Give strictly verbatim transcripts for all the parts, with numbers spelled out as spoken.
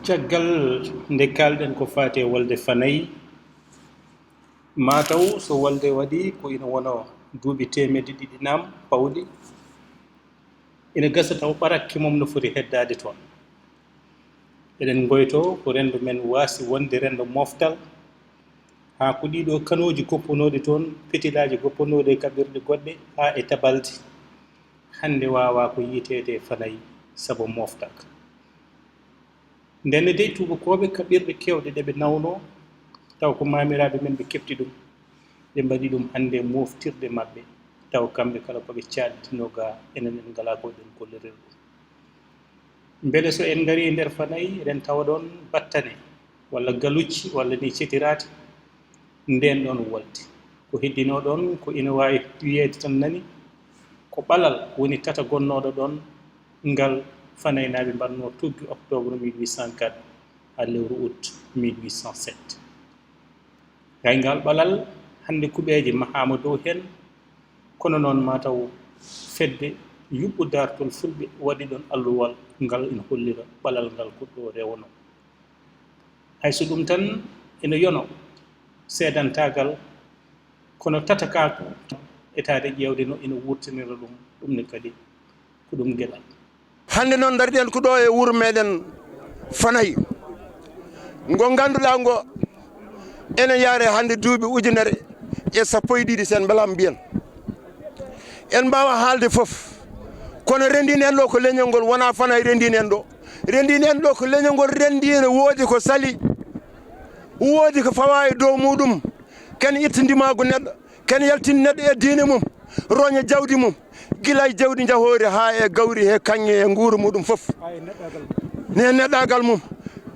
Caggal nde kaalɗen ko faati e wolde Fanay, maa taw so wolde waɗi ko ina wona duuɓi teemedde ɗiɗi naam pawɗi, ina gasa taw ɓarakke mum no foti heddaade toon. Eɗen ngoytoo ko renndo men waasi wonde renndo moftal, haa ko ɗiɗo kanooji goppanooɗi toon, pitilaaji goppanooɗi e kaɓirɗe goɗɗe, haa e tabaldi, hannde waawaa ko yiiteede e Fanay sabu moftal. Ndenne dey, tuubakooɓe kaɓirɗe keewɗe ɗe ɓe nawnoo, taw ko maamiraaɓe men ɓe keɓti ɗum, ɓe mbaɗi ɗum hannde moftirde maɓɓe, taw kamɓe kala ko ɓe caaɗtinoo gaa, enen en ngalaa ko eɗen gollirira ɗum. Mbele so en ngarii e nder Fanay, eɗen tawa ɗoon battane, walla galucci, walla ni cetiraati, ndeen ɗoon wolde. Ko heddinoo ɗoon, ko ina waawi wiyeede tan nani, ko ɓalal woni tata gonnooɗo ɗoon, ngal Fanaynaaɓe mbaɗnoo tuggi octobre mille huit cent quatre haa lewru août mille huit cent sept. Gay ngal ɓalal, hannde kuɓeeje mahaama dow heen, kono noon maa taw fedde yuɓɓo daartol fulɓe waɗi ɗoon alluwal ngal ina hollira ɓalal ngal ko ɗo rewnoo. Hay so ɗum tan ina yono seedantaagal, kono tata kaa ko etaade ƴeewde no ina wuurtinira ɗum, ɗum ne kadi ko ɗum geɗal. Hannde noon, ndariɗen ko ɗo e wuro meɗen Fanay, ngo ngannduɗaa ngo ene yaare hannde duuɓi ujunere e sappo e ɗiɗi, sen mbelaama mbiyen. En mbaawa haalde fof, kono renndini en ɗo ko leñol ngol, wonaa Fanay renndini en ɗo. Renndini en ɗo ko leñol ngol renndini, woodi ko sali, woodi ko fawaa e dow muɗum. Ken itti ndimaagu neɗɗo, ken yaltini neɗɗo e diine mum, roña jawdi mum, gila e jawdi njahoori haa e gawri he kaŋŋe e nguuru muɗum fof. Ne neɗɗaagal mum,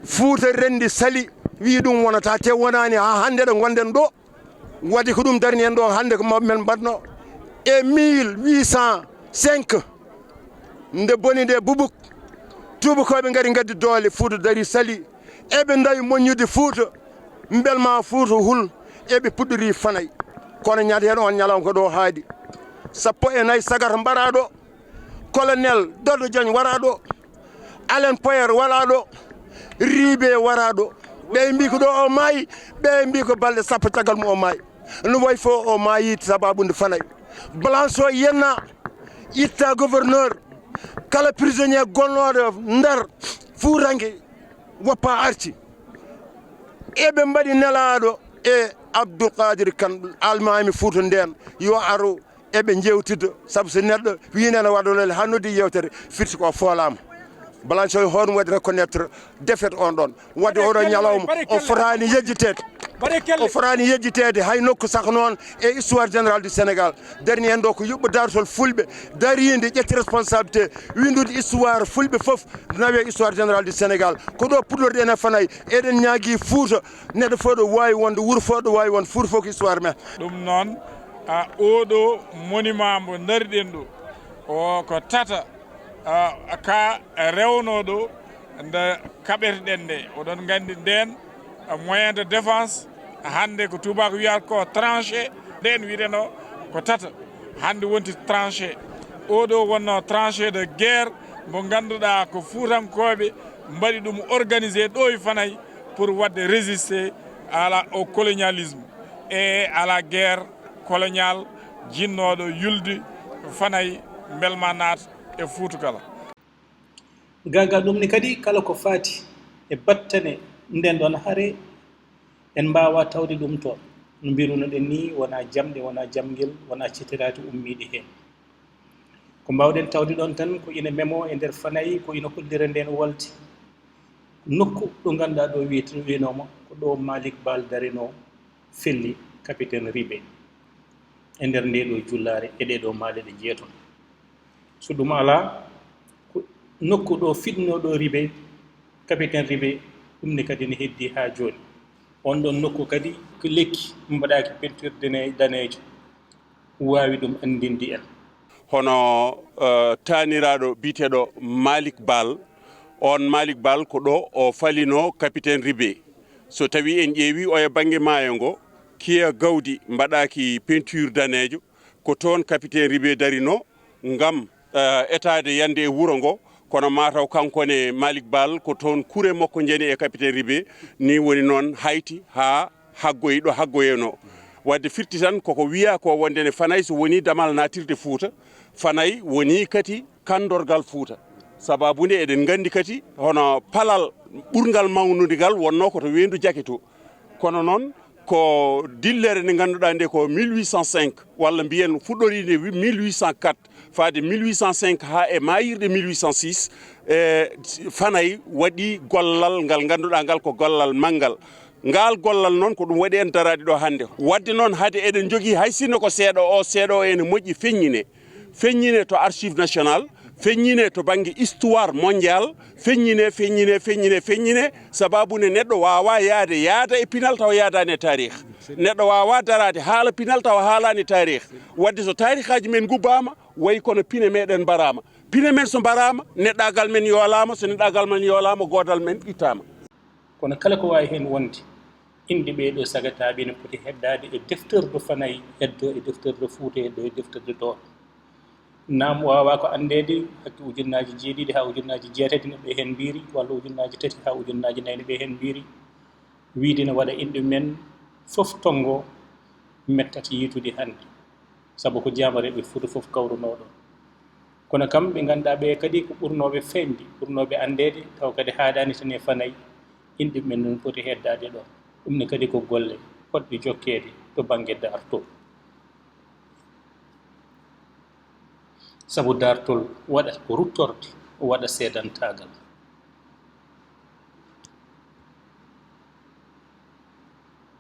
Fuuta renndi sali, wii ɗum wonata, te wonaani haa hannde ɗo ngonɗen ɗo. Waɗi ko ɗum darni en ɗo hannde, ko mawɓe men mbaɗno e mille huit cent cinq. Nde boni nde bubuk, tuubakooɓe ngari ngaddi doole, Fuuta dari sali. Eɓe ndawi moññude Fuuta, mbel ma Fuuta hul, eɓe puɗɗori Fanay. Kono ñande heen on ñalawma ko ɗo haaɗi. Sappo e nayi sagar mbaɗaa ɗo, Colonel Dodo Diagne waraa ɗo, Alain Poyer waraa ɗo, Riibe waraa ɗo. Ɓe mbi ko ɗo o maayi, ɓe mbi ko balɗe sappo caggal mum o maayi. No wayi fof o maayi sababu nde Fanay. Blanchot yenna itta gouverneur, kala prisonnier gonnooɗo Ndar, Fuutanke, woppa arti. Eɓe mbaɗi nelaaɗo e Abdoul Qadir Kane, almaami Fuuta ndeen, yo aro eɓe njeewtida, sabu so neɗɗo wii nene waɗa lole haa noddi yeewtere, firti ko o foolaama. Blanchot hono waɗi reconnaître défaite on ɗon. Waɗde oɗo ñalawma, o fotaani yejjiteede. O fotaani yejjiteede hay nokku, saka noon e histoire générale du Sénégal. Darni en ɗo ko yuɓɓo daartol fulɓe, dariinde, ƴetti responsabilité, winndude histoire fulɓe fof, nawe histoire générale du Sénégal. Ko ɗo puɗɗorɗen e Fanay, eɗen ñaagii Fuuta, neɗɗo fof ɗo waawi wonde, wuro fof ɗo waawi wonde, Fuuta fof ko histoire men. Ɗum noon, a, oɗo monument mbo ndariɗen ɗo, o ko tata, a, ka rewnoo ɗo nde kaɓeteɗen nde. Oɗon nganndi ndeen, a, moyen de défense, hannde ko tubaako wiyata ko tranchée, ndeen wiyeteno ko tata, hannde wonti tranchée. Oɗo wonno tranchée de guerre mbo ngannduɗaa ko Fuutankooɓe mbaɗi ɗum organisé ɗo e Fanay pour waɗde résister à la, au colonialisme et à la guerre coloniale jinnooɗo yulde Fanay mbelma naat e Fuuta kala. Gaa gaa ɗum ne kadi, kala ko faati e battane nden ɗon hare, en mbaawaa tawde ɗum toon. No mbirunoɗen nii, wonaa jamɗe, wonaa jamngel, wonaa ceteraati ummiiɗe heen. Ko mbaawɗen tawde ɗoon tan ko ina memoo e nder Fanay, ko ina hollira ndeen wolde. Nokku ɗo ngannduɗaa ɗo wiyete-, wiyenooma ko ɗo Malick Bal darinoo, felli Capitaine Ribe e nder ndee ɗo jullaare e ɗee ɗo maaɗe ɗe jeetati. So ɗum alaa, ko nokku ɗo fiɗnoo ɗo Ribe, Capitaine Ribe, ɗum ne kadi ne heddii haa jooni. On ɗon nokku kadi ko lekki mbaɗaaki peinture dane-, daneejo waawi ɗum anndinde en. Hono, eh, taaniraaɗo biyeteeɗo Malick Bal, on Malick Bal ko ɗo o falinoo Capitaine Ribe. So tawii en ƴeewii oya bannge maayo ngo, kiya gawdi mbaɗaaki peinture daneejo, ko toon Capitaine Ribe darinoo ngam, eh, etaade yande e wuro ngo, Kono mataw kanko ne Malick Bal ko toon kure makko njani e capitaine Ribe, ni woni noon hayti haa haggoyi ɗo haggoyenoo. Wadde firti tan koko wiyaa ko wonde ne Fanay so woni damal natirde Fuuta, Fanay woni kadi kanndorgal Fuuta. Sababu nde eɗen nganndi kadi hono palal ɓurngal mawnude ngal wonnoo ko to Weendu Jake to. Kono noon ko dillere nde ngannduɗaa nde ko mille huit cent cinq walla mbiyen fuɗɗoriinde mille huit cent quatre faade mille huit cent cinq haa e maayirɗe mille huit cent six, e Fanay waɗi gollal ngal ngannduɗaa ngal ko gollal manngal. Ngal gollal noon ko ɗum waɗi en daraade ɗo hannde. Wadde noon hade eɗen njogii hay sinno ko seeɗa o, seeɗa o ene moƴƴi feññine. Feññine to Archive Nationale, feññine to bannge histoire mondial, feññine, feññine, feññine, feññine, sababu ne neɗɗo waawaa yahde, yahda e pinal tawa yahdaani e taarih. Neɗɗo waawaa daraade haala pinal tawa haalaani taarih. Wadde so taarihaaji men ngubbaama, wayi kono pine meɗen mbaraama. Pine men so mbaraama, neɗɗaagal men yoolaama, so neɗɗaagal men yoolaama, goodal men ittaama. Kono kala ko waawi heen wonde, inɗe ɓee ɗoo sagataaɓe ene poti heddaade e defterdu Fanay, heddoo e defterdu Fuuta, heddoo e defterdu Tooro. Naam, waawaa ko anndeede, hakke ujunnaaji jeeɗiɗi haa ujunnaaji jeetati ne ɓe heen mbiiri, walla ujunnaaji tati haa ujunnaaji nayi ne ɓe heen mbiiri, wiyde ne waɗa inɗe men fof tonngo mettat yiytude hannde, sabu ko jaamareeɓe Fuuta fof kawrunoo ɗoon. Kono kam ɓe ngannduɗaa ɓee kadi ko ɓurnooɓe feeñde, ɓurnooɓe anndeede, tawa kadi haaɗaani tan e Fanay, inɗe men noon poti heddaade ɗoon. Ɗum ne kadi ko golle potɗe jokkeede to bannge daartol. Sabu daartol waɗata ko ruttorde, waɗa seedantaagal.